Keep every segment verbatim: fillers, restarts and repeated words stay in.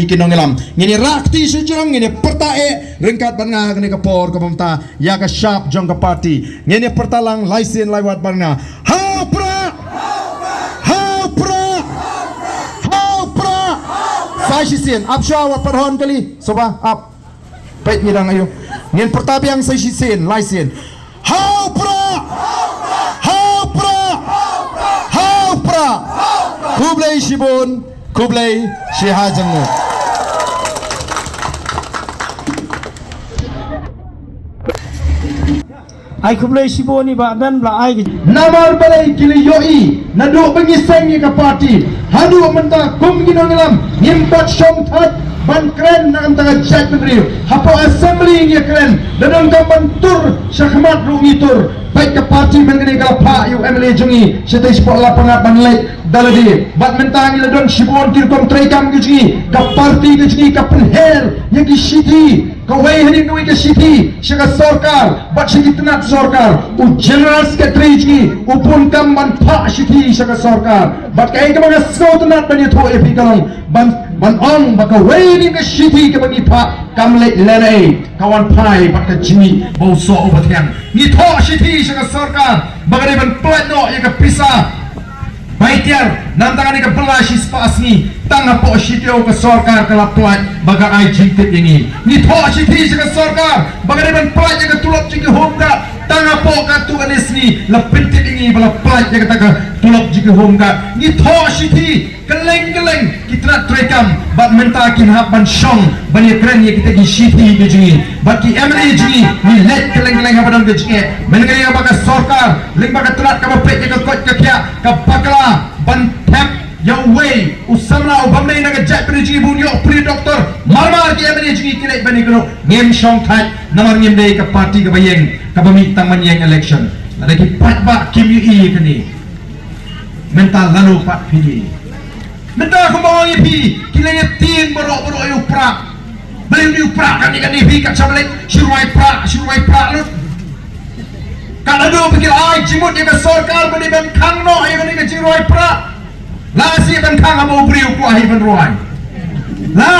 ki nongïalam. Ngin ïa rah kti sha jrong, ngin ïa pyrta eh ryngkat bad nga ha kane ka por kaba mynta ïa ka shap jong ka party. Ngin ïa pyrta lang lai sien lai wat bad nga. Ha u Prah! Ha u Prah! Ha u Prah! Sa shisien, ap shuwa wat pynhun kali. Sngewbha, ap. Peit ngi dang aiu. Ngin pyrta biang sa shisien, lai sien. Ha u Prah! Ha u Prah! Ha u Prah! Khublei shibun, khublei shihajar nguh. Ai khublei shibun ïa i Bah Don ba la ai. Namar balei ki la ïohi naduh ba ngi seng ïa ka party haduh mynta kum ki nongïalam ngim pat shong thait ban kren na ka bynta ka jaitbynriew. Hapoh assembly ngi kren da donkam ban tur, shakhmat ruh ngi tur. Peit ka party mynta kane ka la phah ïa u MLA jong ngi shatei shapoh Lapangap ban leit da lade. Bad mynta ngi la don shibun ki rukom treikam ki jong ngi. Ka party ka jong ngi ka pynher ïa ki shithi, kawei hadien kawei ka shithi sha ka sorkar bad sha ki tnat sorkar. U General Secretary jong ngi u bun kam ban phah shithi sha ka sorkar. Bad kaei kaba nga sngewtynnat ban ïathuh ïa phi ka long ban, ban ong ba kawei hadien ka shithi kaba ngi phah kam leit lehnohei, ka wan phai bad ka jingmih ba u soh uba thiang. Ngi thoh shithi sha ka sorkar ba ka dei ban pynlait noh ïa ka pisa bai tiar na ka bynta kane ka bylla shispah sngi, tang hapoh shi taïew ka sorkar ka la pynlait ba ka ai jingtip ïa ngi. Ngi thoh shithi sha ka sorkar ba ka dei ban pynlait ïa ka tulop jong ki home guard, tang hapoh katto katne sngi la pyntip ïa ngi ba la pynlait ïa kata ka tulop jong ki home guard. Ngi thoh shithi kylleng kylleng ki tnat treikam, bad mynta kin hap ban shong ban ïakren ïa kita ki shithi ki jong ngi. Bad ki MLA jong ngi, ngi leit kylleng kylleng haba don ka jingeh. Mynta ka ïa ba ka sorkar lyngba ka tnat kaba peit ïa ka koit ka khiah ka bakla ban thep ïa uwei u samla u bym dei na ka jaitbynriew jong ngi ba un ïoh u pre doctor. Mar mar ki MLA jong ngi ki leit ban ïakynduh. Ngim shong thait namar ngim dei ka party kaba ïeng, kaba mih tang ban ïeng election. Lada ki paidbah kim ïohi ïa kane, mynta lano pat phi ïohi? Mynta kumba ong ïa phi, ki la ïa tieng baroh baroh ïa u Prah. Balei ym dei u Prah kane kane phi, kat shaba leit shu rwai Prah, shu rwai Prah lut. Kat haduh ba ki la ai jingmut ïa ka sorkar ba dei ban khang noh ïa kane ka jingrwai Prah. La shi ban khang haba u briew u kwah hi ban rwai. La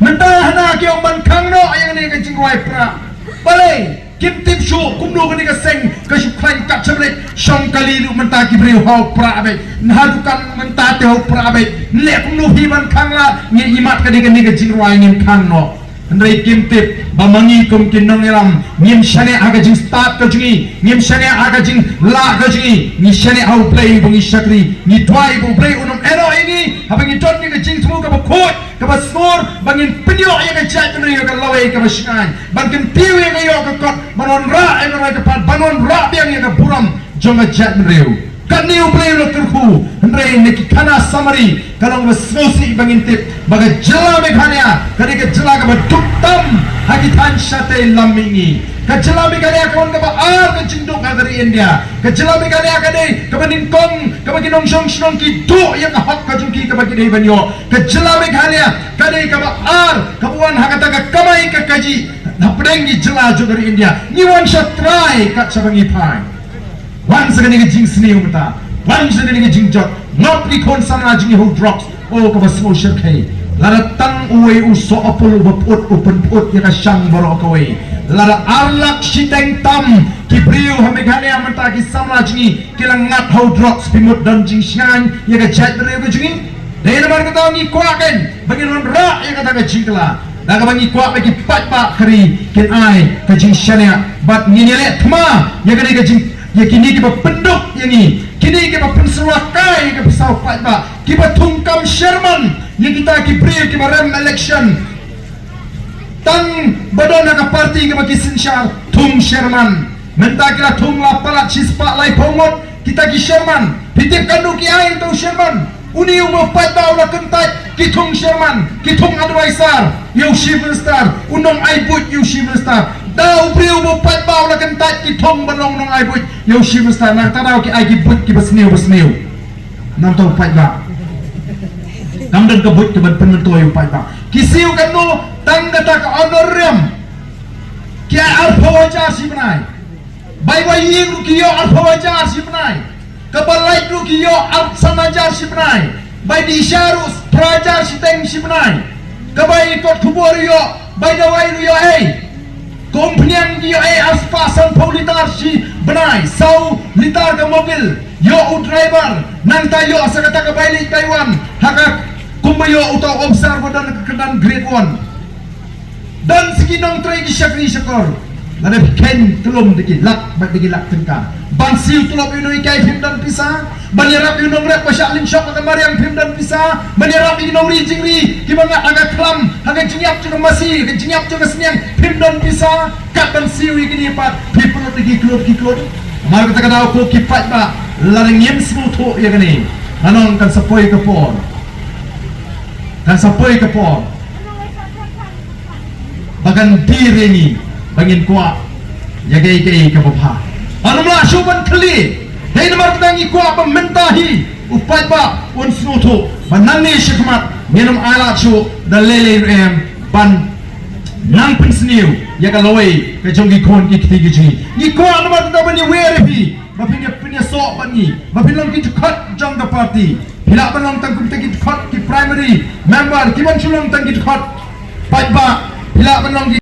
mynta hana ki ong ban khang noh ïa kane ka jingrwai Prah. Balei? Kim tip shuh kumno kane ka seng ka shu khlaiñ kat shaba leit shong kali ruh mynta ki briew ha u Prah beit. Nga ha dukan mynta te ha u Prah beit. Leh kumno phi ban khang la, ngin imat kane kane ka jingrwai ngin khang noh. Hynrei kim tip ba ma ngi kum ki nongïalam ngim shaniah ha ka jingstad ka jong ngi, ngim shaniah ha ka jinglah ka jong ngi, ngi shaniah ha U Blei ba ngi shakri. Ngi duwai ba U Blei un ym ïehnoh ïa ngi haba ngi don ïa ka jingthmu kaba khuid kaba sngur ba ngin pynïoh ïa ka jaitbynriew ïa ka lawei kaba shngaiñ, ban kyntiew ïa ka ïoh ka kot, ban wanrah ïa ka roi ka par, ban wanrah biang ïa ka burom jong ka jaitbynriew. Katne U Blei u la kyrkhu, hynrei na ki khana samari ka long ba sngewsih ba ngin tip ba ka jylla Meghalaya ka dei ka jylla kaba duk tam ha ki thaiñ shatei lam mihngi. Ka jylla Meghalaya ka wan kaba ar ka jingduk ha ka ri India. Ka jylla Meghalaya ka dei kaba nyngkong kaba ki nongshong shnong ki duh ïa ka hok ka jong ki kaba ki dei ban ïoh. Ka jylla Meghalaya ka dei kaba ar kaba wan ha kata ka kamai ka kajih hapdeng ki jylla jong ka ri India. Ngi wan sha trai kat shaba ngi phai. Wan sa kane ka jingsniew mynta, wan sa kane ka jingjot. Ngop ki khun samla jong ngi ha u drugs. O kaba sngew shyrkhei. Lada tang uwei u soh apul uba put u pynput ïa ka shang baroh kawei. Lada ar lak shiteng tam ki briew ha Meghalaya mynta ki samla jong ngi ki la ngat ha u drugs, phi mut don jingshngaiñ ïa ka jaitbynriew ka jong ngi? Dei namar kata ngi kwah kan ba ngin wanrah ïa kata ka jingkylla. Da kaba ngi kwah ba ki paidbah ka ri kin ai ka jingshaniah bad ngin ïaleh thma ïa kane ka jing, ïa kine kiba pynduk ïa ngi, kine kiba pynsyrwa kai ïa ka pisa u paidbah, kiba thung kam sherman ïa kita ki briew kiba rem election. Tang ba don ha ka party kaba ki synshar thung sherman. Mynta ki la thung la palat shispah laiphew ngut kita ki sherman. Phi tip katno ki ai ïa uta u sherman? Une u paidbah u la kyntait ki thung sherman, ki thung advisor ïa u Chief Minister, u nongai buit ïa u Chief Minister. Da u briew u paidbah u la kyntait ki thung ban long nongai buit ïa u Chief Minister. Na kata daw ki ai ki buit kiba sniew ba sniew. Namar uta u paidbah. Kam don ka buit kaban pynmyntoi ïa u paidbah. Ki siew katno? Tang kata ka honorarium ki ai arphew hajar shi bnai. Bai wai ïing ruh ki ïoh arphew hajar shi bnai. Kaba lait ruh ki ïoh ar san hajar shi bnai. Bai dih sha ruh phra hajar shiteng shi bnai. Ka bai kot khubor ïoh, bai dawai ruh ïoh ei. Ka umphniang ïoh ei arspah sanphew litar shi bnai, saw litar ka mobil. Ïoh u driver, nangta ïoh sa kata ka bai leit bai wan. Ha ka kumba ïoh uta u officer ba don ka kyrdan grade one. Don sa ki nongtrei ki shakri shakor. Lada phi kheiñ tlum da ki lak bad da ki lak tyngka. Ban siew tlop ïa u nonghikai phim don pisa. Ban ïarap ïa u nongrep ba shah lynshop ha ka mariang phim don pisa. Ban ïarap ïa ki nongri jingri kiba ngat ha ka khlam, ha ka jingïap jong ka masi, ha ka jingïap jong ka sniang phim don pisa. Kat ban siew ïa kine pat phi pynlut da ki klur ki klur. Namar kata ka daw ko ki paidbah, lada ngim sngewthuh ïa kane, nga ong kan sa poi ka por. Kan sa poi ka por ba kan die ïa ngi ba ngin kwah ïa kaei kaei kaba bha. Ngam lah shuh ban khlieh. Dei namar kata ngi kwah ba mynta hi u paidbah un sngewthuh ba nangne shakhmat ngin ym ailad shuh da lei lei ruh em ban nang pynsniew ïa ka lawei ka jong ki khun ki kti ki jong ngi. Ngi kwah namar kata ban ïawer ïa phi ba phin ïa, phin ïasoh bad ngi, ba phin long ki dkhot jong ka party. Phi lah ban long tang kum tang ki dkhot ki primary member, ki ban shu long tang ki dkhot paidbah. Phi lah ban long ki